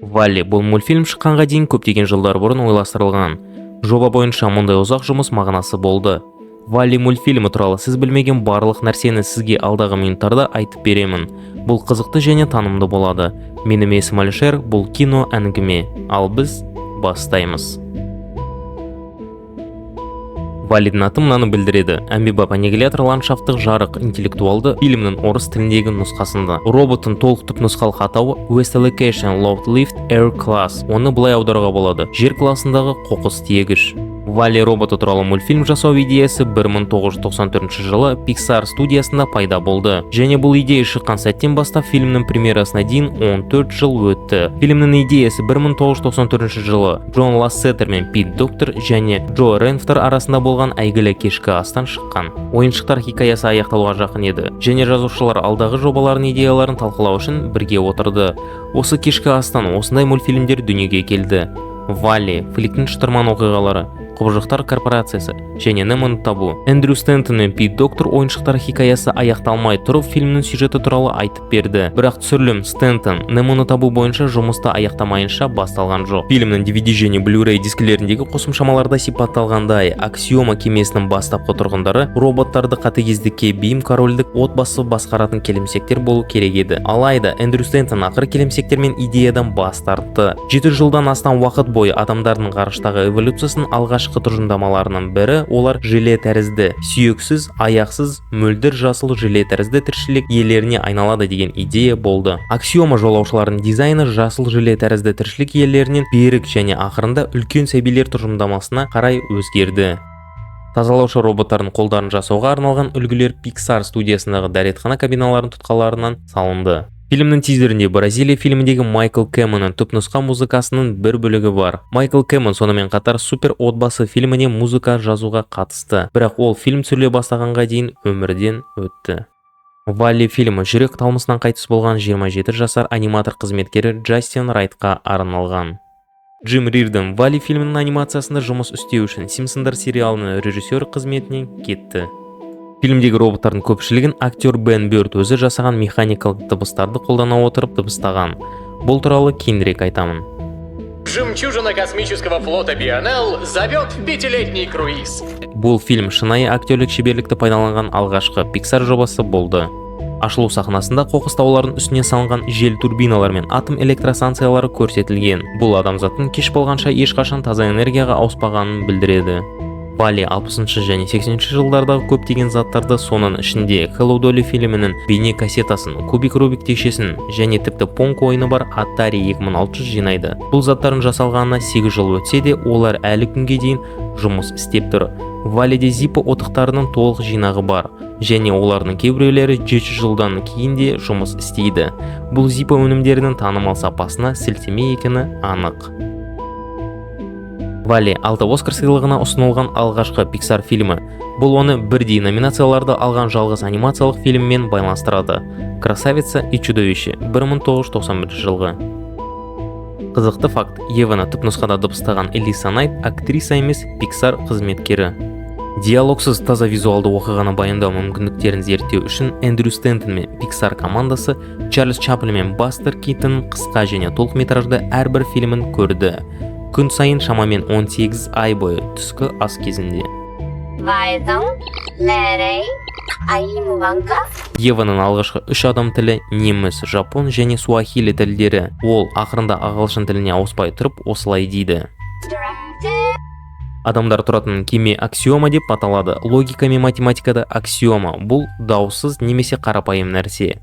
Валли бұл мультфильм шыққанға дейін көптеген жылдар бұрын ойластырылған. Жоба бойынша мұндай ұзақ жұмыс мағынасы болды. Валли мультфильмі туралы сіз білмеген барлық нәрсені сізге алдағы минуттарда айтып беремін. Бұл қызықты және танымды болады. Менің есімім Әлішер, бұл кино әңгіме. Ал біз бастаймыз. Валлидің аты мынаны білдіреді: әмбебап аннигилятор ландшафттық жарық интеллектуалды фильмнің орыс тіліндегі нұсқасында. Роботтың толық түпнұсқалық атауы Waste Allocation Load Lift Air Class. Оны былай аударуға болады: жер классындағы қоқыс тиегіш. Валли роботы туралы мультфильм жасау идеясы 1994 жылы Pixar студиясында пайда болды. Және бұл идея шыққан сәттен бастап фильмнің премьерасына дейін 14 жыл өтті. Фильмнің идеясы 1994 жылы Джон Лассетер мен Пит Доктор және Джо Ренфтер арасында болған әйгілі кешкі астан шыққан. Ойыншықтар хикаясы аяқталуға жақын еді және жазушылар алдағы жобалардың идеяларын талқылау үшін бірге отырды. Осы кешкі астан осындай мультфильмдер дүниеге келді: Валли, Фликтің шытырман оқиғалары, Құбыжықтар корпорациясы және Немоны табу. Эндрю Стэнтон мен Пит Доктор ойыншықтар хикаясы аяқталмай тұрып фильмнің сюжеті туралы айтып берді. Бірақ түсірілім Стэнтон Немоны табу бойынша жұмысты аяқтамайынша басталған жоқ. Фильмнің DVD және Blu-ray дискілеріндегі қосымшамаларда сипатталғандай, Аксиома кемесінің бастапқы тұрғындары роботтарды қатыгездікке бейім корольдік отбасы басқаратын келімсектер болу керек еді. Алайда Эндрю Стэнтон ақыры келімсектер мен идеядан бас тартты. 7 жылдан астам уақыт бойы адамдардың ғарыштағы эволюциясының алғашқы тұжырымдамаларының бірі олар желе тәрізді, сүйексіз, аяқсыз, мөлдір жасыл желе тәрізді тіршілік иелеріне айналады деген идея болды. Аксиома жолаушыларының дизайны жасыл желе тәрізді тіршілік иелерінен берік және ақырында үлкен сәбилер тұжырымдамасына қарай өзгерді. Тазалаушы роботтардың қолдарын жасауға арналған үлгілер Pixar студиясындағы дәретхана кабиналарының тұтқаларынан салынды. Фильмнің тизерінде Бразилия фильміндегі Майкл Кэмонның түпнұсқа музыкасының бір бөлігі бар. Майкл Кэмон сонымен қатар Супер отбасы фильміне музыка жазуға қатысты, бірақ ол фильм түсіріле бастағанға дейін өмірден өтті. Валли фильмі жүрек талмасынан қайтыс болған 27 жасар аниматор қызметкері Джастин Райтқа арналған. Джим Рирден Валли фильмінің анимациясында жұмыс істеу үшін Симпсондар сериалының режиссер қызметінен кетті. Фильмдегі роботтардың көпшілігін актер Бен Бёрд өзі жасаған механикалық дыбыстарды қолдана отырып дыбыстаған. Бұл туралы кейінірек айтамын. Жемчужина космического флота BNL зовет в пятилетний круиз. Бұл фильм шынайы актерлік шеберлікті пайдаланған алғашқы Pixar жобасы болды. Ашылу сахнасында қоқыс таулардың үстіне салынған жел турбиналар мен атом электростанциялары көрсетілген. Бұл адамзаттың кеш болғанша ешқашан таза энергияға ауыспағанын білдіреді. Валли 60 және 80 жылдардағы көптеген заттарды, соның ішінде Hello Dolly фильмінің бейне кассетасын, кубик Рубик текшесін және тіпті Понг ойыны бар Atari 2600 жинайды. Бұл заттардың жасалғанына 8 жыл өтсе де, олар әлі күнге дейін жұмыс істеп тұр. Валлиде Зиппо оттықтарының толық жинағы бар және олардың кейбіреулері 7 жылдан кейін де жұмыс істейді. Бұл Зиппо өнімдерінің танымал сапасына сілтеме екені анық. Валли алты Оскар сыйлығына ұсынылған алғашқы Pixar фильмі. Бұл оны бірдей номинацияларды алған жалғыз анимациялық фильммен байланыстырады. Красавица и чудовище 1991 жылғы. Қызықты факт: Еваны түпнұсқада дыбыстаған Элиса Найт актриса емес, Pixar қызметкері. Диалогсыз таза визуалды оқиғаны баяндау мүмкіндіктерін зерттеу үшін Эндрю Стэнтон мен Pixar командасы Чарльз Чаплин мен Бастер Китонның қысқа және толық метражды әрбір фильмін көрді. Күн сайын шамамен 18 ай бойы түскі ас кезінде. Weisung, Lerei, Aimuwanka. Еваның алғашқы үш адам тілі неміс, жапон және суахили тілдері. Ол ақырында ағылшын тіліне ауыспай тұрып осылай дейді. Адамдар тұратын кеме аксиома деп аталады. Логика мен математикада аксиома бұл даусыз немесе қарапайым нәрсе.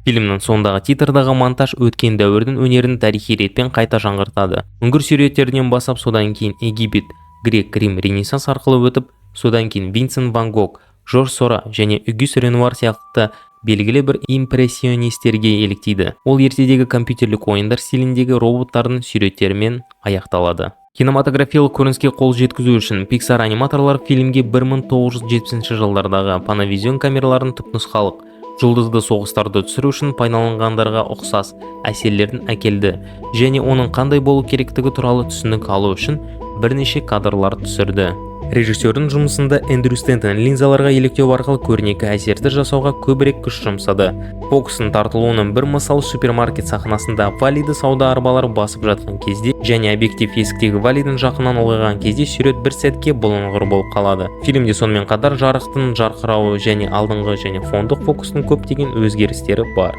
Фильмнің соңындағы титрдағы монтаж өткен дәуірдің өнерін тарихи ретпен қайта жаңғыртады. Үңгір суреттерінен бастап, содан кейін Египет, грек, Рим, Ренессанс арқылы өтіп, содан кейін Винсент ван Гог, Жорж Сора және Огюст Ренуар сияқты белгілі бір импрессионистерге еліктейді. Ол ертедегі компьютерлік ойындар стиліндегі роботтардың суреттерімен аяқталады. Кинематографиялық көрініске қол жеткізу үшін Pixar аниматорлары фильмге 1970 жылдардағы Panavision камераларын түпнұсқалық жұлдызды соғыстарды түсіру үшін пайдаланғандарға ұқсас әсерлерін әкелді және оның қандай болу керектігі туралы түсінік алу үшін бірнеше кадрлар түсірді. Режиссердің жұмысында Эндрю Стэнтон линзаларға еліктеу арқылы көрнекі әсерді жасауға көбірек күш жұмсады. Фокустың тартылуының бір мысалы супермаркет сахнасында Валлиді сауда арбалары басып жатқан кезде және объектив есіктегі Валлидің жақыннан ұлғайған кезде сурет бір сәтке бұлыңғыр болып қалады. Фильмде сонымен қатар жарықтың жарқырауы және алдыңғы және фондық фокустың көптеген өзгерістері бар.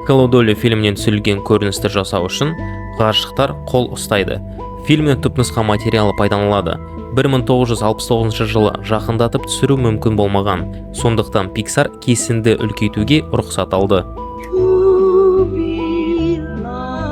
Hello Dolly фильмінен түсірілген көріністі жасау үшін ғашықтар қол ұстайды. Фильмнің түпнұсқа материалы пайдаланылады. 1969 жылы жақындатып түсіру мүмкін болмаған. Сондықтан Pixar кесінді үлкейтуге рұқсат алды. To be loved.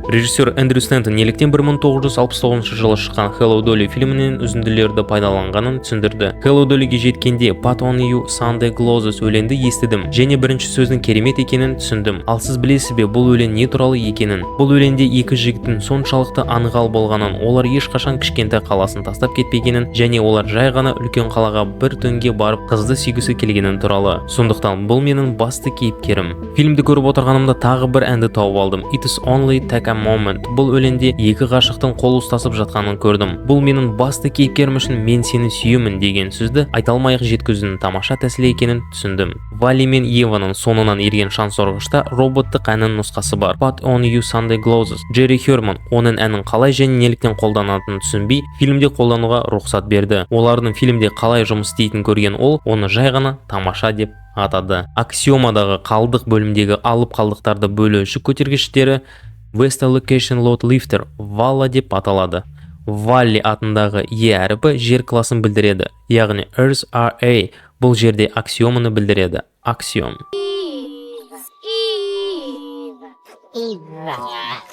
Режиссер Эндрю Стэнтон неліктен 1969 жылы шыққан Hello Dolly фильмінен үзінділерді пайдаланғанын түсіндірді. Hello Dollyге жеткенде "Put on Your Sunday Glasses" өлеңді естідім және бірінші сөздің керемет екенін түсіндім. Ал сіз білесіз бе бұл өлең не туралы екенін? Бұл өлеңде екі жігіттің соншалықты аңғал болғанын, олар ешқашан кішкентай қаласын тастап кетпегенін және олар жай ғана үлкен қалаға бір түнге барып қызды сүйгісі келгенін туралы. Сондықтан бұл менің басты кейіпкерім. Фильмді көріп отырғанымда тағы бір әнді тауып алдым. It is only take a moment. Бұл өлеңде екі ғашықтың қол ұстасып жатқанын көрдім. Бұл менің басты кейіпкерім үшін "мен сені сүйемін" деген сөзді айта алмай ақ жеткізудің тамаша тәсілі екенін түсіндім. Валли мен Еваның соңынан ерген шаңсорғышта роботтық әннің нұсқасы бар. Put on you Sunday Glasses. Джерри Херман оның әнін қалай және неліктен қолданатынын түсінбей, фильмде қолдануға рұқсат берді. Олардың фильмде қалай жұмыс істейтінін көрген ол, оны жай ғана тамаша деп атады. Аксиомадағы қалдық бөлімдегі алып қалдықтарды бөлу жүк көтергіштері Waste Allocation Load Lifter Валла деп аталады. Валли атындағы Е әріпі жер класын білдіреді, яғни Earth RA бұл жерде аксиоманы білдіреді. Аксиом. Eve. Eve.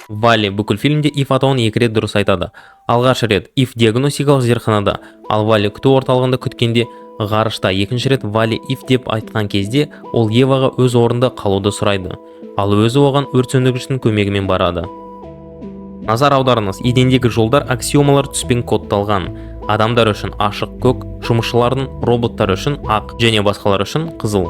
Валли бүкіл фильмде Ив атауын екі рет дұрыс айтады. Алғаш рет Ив диагностикалық зертханада, ал Валли күту орталығында күткенде ғарышта. Екінші рет Валли Ив деп айтқан кезде ол Еваға өз орнында қалуды сұрайды, ал өзі оған өрт сөндіргіштің көмегімен барады. Назар аударыңыз, едендегі жолдар аксиомалар түспен кодталған. Адамдар үшін ашық көк, жұмысшылардың, роботтар үшін ақ және басқалар үшін қызыл.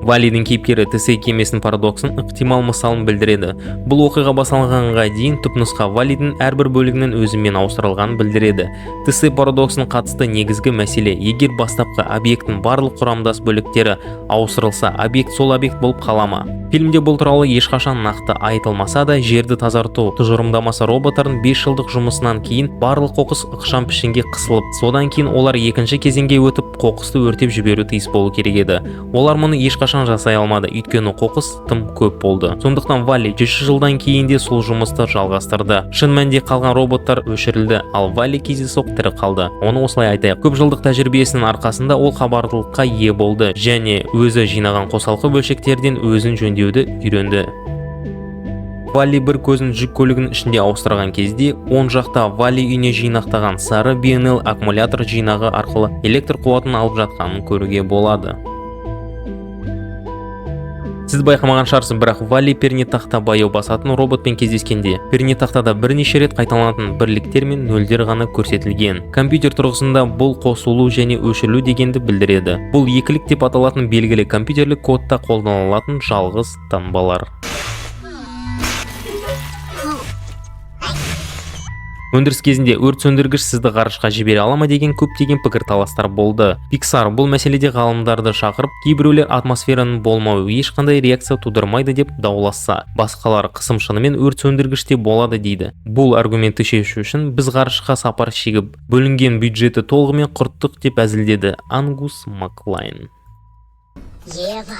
Валлидің кейіпкері Тесей кемесінің парадоксының ықтимал мысалын білдіреді. Бұл оқиға басталғанға дейін түпнұсқа Валлидің әрбір бөлігінің өзімен ауыстырылғанын білдіреді. Тесей парадоксының қатысты негізгі мәселе: егер бастапқы объекттің барлық құрамдас бөліктері ауыстырылса, объект сол объект болып қала ма? Фильмде бұл туралы ешқашан нақты айтылмаса да, жерді тазарту тұжырымдамасы роботтардың 5 жылдық жұмысынан кейін барлық қоқыс ықшам пішінге қысылып, содан кейін олар екінші кезеңге өтіп, қоқысты өртеп жіберу тиіс болу керек еді. Олар мұны ешқашан жасай алмады, өйткені қоқыс тым көп болды. Сондықтан Валли 100 жылдан кейін де сол жұмысты жалғастырды. Шын мәнінде қалған роботтар өшірілді, ал Валли кездейсоқ тірі қалды. Оны осылай айтайық: көп жылдық тәжірибесінің арқасында ол хабарлылыққа ие болды және өзі жинаған қосалқы бөлшектерден өзін жөндеуді үйренді. Валли бір көзін жүк көлігінің ішінде ауыстырған кезде, оң жақта Валли үйіне жинақтаған сары BNL аккумулятор жинағы арқылы электр қуатын алып жатқанын көруге болады. Сіз байқамаған шығарсыз, бірақ Валли пернетақта баяу басатын роботпен кездескенде, пернетақтада бірнеше рет қайталанатын бірліктер мен нөлдер ғана көрсетілген. Компьютер тұрғысында бұл қосылу және өшірілу дегенді білдіреді. Бұл екілік деп аталатын белгілі компьютерлік кодта қолданылатын жалғыз таңбалар. Өндіріс кезінде өрт сөндіргіш сізді ғарышқа жібере ала ма деген көптеген пікірталастар болды. Pixar бұл мәселеде ғалымдарды шақырып, кейбіреулер атмосфераның болмауы ешқандай реакция тудырмайды деп дауласса, басқалары қысым шынымен өрт сөндіргіште болады дейді. Бұл аргументті шешу үшін біз ғарышқа сапар шегіп, бөлінген бюджетті толығымен құрттық деп әзілдеді Ангус Маклайн. Ева.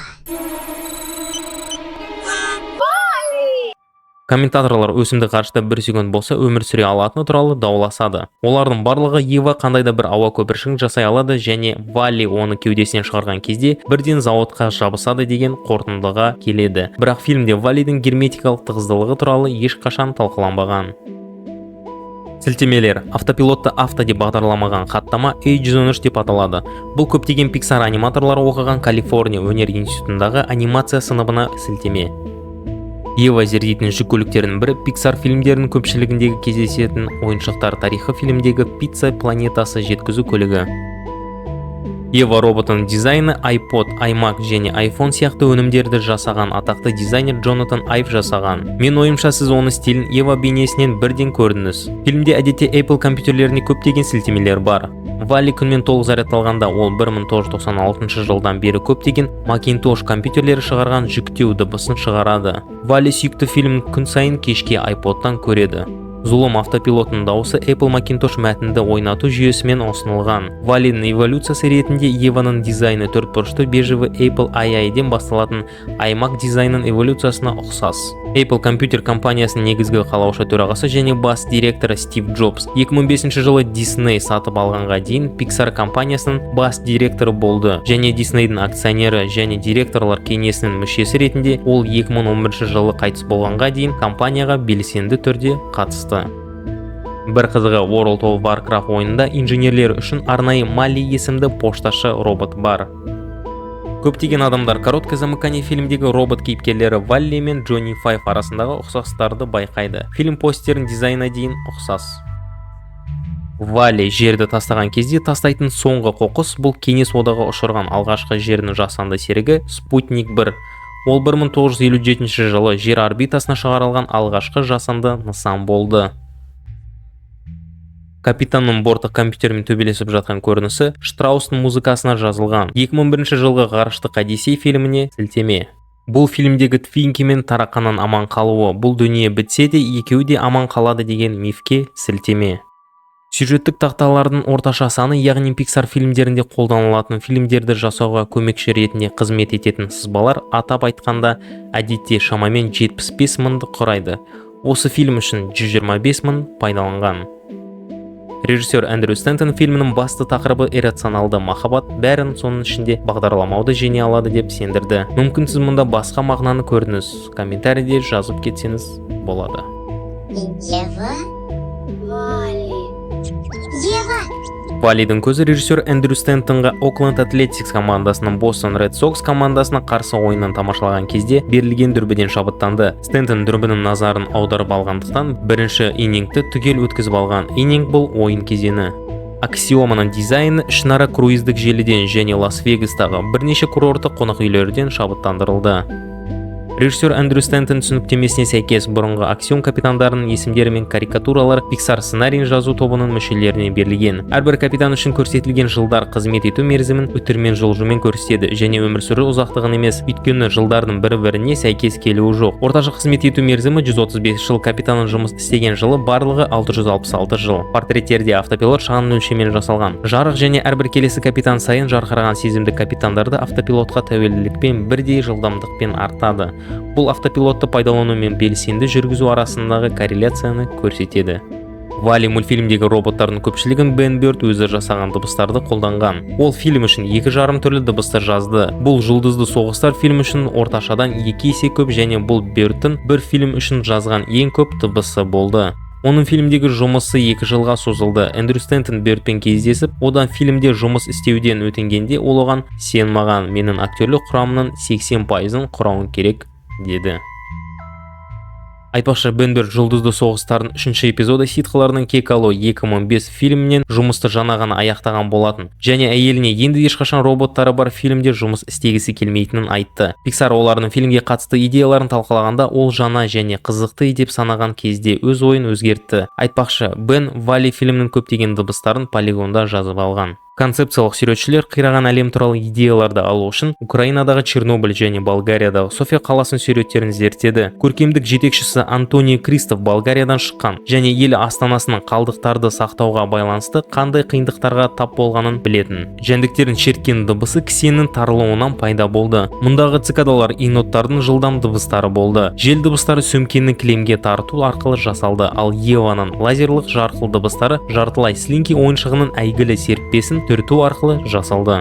Комментаторлар өсімдік ғарышта бір секунд болса өмір сүре алатыны туралы дауласады. Олардың барлығы Ева қандай да бір ауа көпіршігін жасай алады және Валли оны кеудесінен шығарған кезде бірден зауытқа жабысады деген қорытындыға келеді. Бірақ фильмде Валлидің герметикалық тығыздылығы туралы ешқашан талқыланбаған. Сілтемелер: автопилотты авто деп бағдарламаған хаттама A113 деп аталады. Бұл көптеген Pixar аниматорлары оқыған Калифорния өнер институтындағы анимация сыныбына сілтеме. Ева зерттейтін жүк көліктерінің бірі Pixar фильмдерінің көпшілігіндегі кездесетін ойыншықтар тарихы фильмдегі Пицца планетасы жеткізу көлігі. Ева роботының дизайны iPod, iMac және iPhone сияқты өнімдерді жасаған атақты дизайнер Джонатан Айв жасаған. Мен ойымша, сіз оны стилін Ева бейнесінен бірден көрдіңіз. Фильмде әдетте Apple компьютерлеріне көптеген сілтемелер бар. Валли күнмен толық зарядталғанда, ол 1996 жылдан бері көптеген Macintosh компьютерлері шығарған жүктеу дыбысын шығарады. Валли сүйікті фильмін күн сайын кешке iPodтан көреді. Зұлым автопилотының дауысы Apple Macintosh мәтінді ойнату жүйесімен ұсынылған. Валлидің эволюциясы ретінде Еваның дизайны төртбұрышты бежевый Apple II-ден басталатын iMac дизайнының эволюциясына ұқсас. Apple компьютер компаниясының негізгі қалаушы, төрағасы және бас директоры Стив Джобс 2005 жылы Disney сатып алғанға дейін Pixar компаниясының бас директоры болды және Disneyдің акционері және директорлар кеңесінің мүшесі ретінде ол 2011 жылы қайтыс болғанға дейін компанияға белсенді түрде қатысты. Бір қызығы, World of Warcraft ойынында инженерлер үшін арнайы Малли есімді пошташы робот бар. Көптеген адамдар «Короткое замыкание» фильмдегі робот кейіпкерлері Валли мен Джонни Файв арасындағы ұқсастарды байқайды. Фильм постерінің дизайнына дейін ұқсас. Валли жерді тастаған кезде тастайтын соңғы қоқыс — бұл Кеңес Одағы ұшырған алғашқы жердің жасанды серігі Спутник 1. Ол 1957 жылы жер орбитасына шығарылған алғашқы жасанды нысан болды. Капитанның борттық компьютермен төбелесіп жатқан көрінісі Штраустың музыкасына жазылған 2001 жылғы «Ғарыштық Одиссей» фильміне сілтеме. Бұл фильмдегі Твинки мен тарақанның аман қалуы бұл дүние бітсе де, екеуі де аман қалады деген мифке сілтеме. Сюжеттік тақталардың орташа саны, яғни Pixar фильмдерінде қолданылатын фильмдерді жасауға көмекші ретінде қызмет ететін сызбалар, атап айтқанда, әдетте шамамен 75 мыңды құрайды. Осы фильм үшін 125 мың пайдаланған. Режиссер Эндрю Стэнтон фильмнің басты тақырыбы иррационалды махаббат бәрін, соның ішінде бағдарламауды жеңе алады деп сендірді. Мүмкін, сіз мұнда басқа мағынаны көрдіңіз. Комментарийде жазып кетсеңіз болады. Ева? Валли. Ева! Валлидің көзі режиссер Эндрю Стэнтонға Окленд Атлетикс командасының Бостон Ред Сокс командасына қарсы ойынын тамашалаған кезде берілген дүрбіден шабыттанды. Стэнтон дүрбінің назарын аударып алғандықтан, бірінші иннингті түгел өткізіп алған. Иннинг — бұл ойын кезеңі. Аксиоманың дизайны ішінара круиздік желіден және Лас-Вегастағы бірнеше курорттық қонақ үйлерден шабыттандырылды. Режиссер Эндрю Стэнтон түсініктемесіне сәйкес, бұрынғы Аксиом капитандарының есімдері мен карикатуралар Pixar сценарийін жазу тобының мүшелеріне берілген. Әрбір капитан үшін көрсетілген жылдар қызмет ету мерзімін үтірмен жылжумен көрсетеді және өмір сүру ұзақтығын емес, өйткені жылдардың бір-біріне сәйкес келуі жоқ. Орташа қызмет ету мерзімі 135 жыл, капитанның жұмыс істеген жылы барлығы 666 жыл. Портреттерде автопилот шағын өлшеммен жасалған. Жарық және әрбір келесі капитан сайын жарқыраған сезімді капитандарды автопилотқа тәуелділікпен бірдей жылдамдықпен артады. Бұл автопилотты пайдалану мен белсенді жүргізу арасындағы корреляцияны көрсетеді. Валли мультфильмдегі роботтардың көпшілігін Бен Бёрд өзі жасаған дыбыстарды қолданған. Ол фильм үшін 2,5 түрлі дыбысты жазды. Бұл «Жұлдызды соғыстар» фильм үшін орташадан екі есе көп және бұл Бёрдтің бір фильм үшін жазған ең көп дыбысы болды. Оның фильмдегі жұмысы 2 жылға созылды. Эндрю Стэнтон Бёрдпен кездесіп, одан фильмде жұмыс істеуден өтінгенде, ол оған: «Сен маған менің актерлік құрамымның 80 пайызын құрауың керек», — деді. Айтпақшы, Бен Бёрд «Жұлдызды соғыстардың» үшінші эпизоды «Ситхылардың кек алу» 2005 фильмінен жұмысты жаңа ғана аяқтаған болатын және әйеліне енді ешқашан роботтары бар фильмде жұмыс істегісі келмейтінін айтты. Pixar олардың фильмге қатысты идеяларын талқылағанда, ол жаңа және қызықты деп санаған кезде өз ойын өзгертті. Айтпақшы, Бен Валли фильмнің көптеген дыбыстарын полигонда жазып алған. Концепциялық суретшілер қираған әлем туралы идеяларды алу үшін Украинадағы Чернобыль және Болгариядағы София қаласының суреттерін зерттеді. Көркемдік жетекшісі Антони Кристоф Болгариядан шыққан және ел астанасының қалдықтарды сақтауға байланысты қандай қиындықтарға тап болғанын білетін. Жәндіктердің шерткен дыбысы кісеннің тарылуынан пайда болды. Мұндағы цикадалар еноттардың жылдам дыбыстары болды. Жел дыбыстары сөмкені кілемге тарту арқылы жасалды, ал Еваның лазерлік жарқыл дыбыстары жартылай Слинки ойыншығының әйгілі серіппесін түрту арқылы жасалды.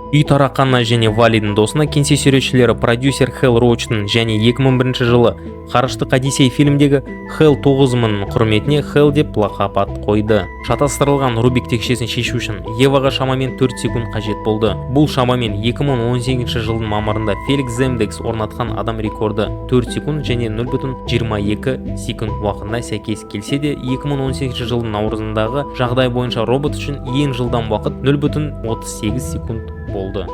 Үй тарақанына және Валидің досына кеңсе суретшілері продюсер Хэл Роучтың және 2001 жылы «Ғарыштық Одиссей» фильмдегі Хэл 9000 құрметіне Хэл деп лақап ат қойды. Шатастырылған Рубик текшесін шешу үшін Еваға шамамен 4 секунд қажет болды. Бұл шамамен 2018 жылдың мамырында Феликс Земдекс орнатқан адам рекорды 4 секунд және 0,22 секунд уақытына сәйкес келсе де, 2018 жылдың наурызындағы жағдай бойынша робот үшін ең жылдам уақыт 0,38 секунд болды.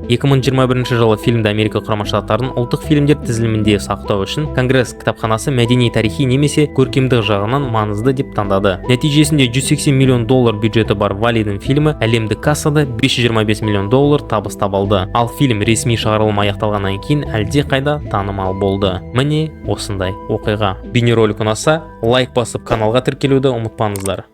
2021 жылы фильмді Америка Құрама Штаттарының ұлттық фильмдер тізілімінде сақтау үшін Конгресс кітапханасы мәдени, тарихи немесе көркемдік жағынан маңызды деп таңдады. Нәтижесінде 180 миллион доллар бюджеті бар Валидің фильмі әлемдік кассада 525 миллион доллар табыс таба алды. Ал фильм ресми шығарылым аяқталғаннан кейін әлде қайда танымал болды. Міне, осындай оқиға. Бейнеролик ұнаса, лайк басып, каналға тіркелуді ұмытпаңыздар.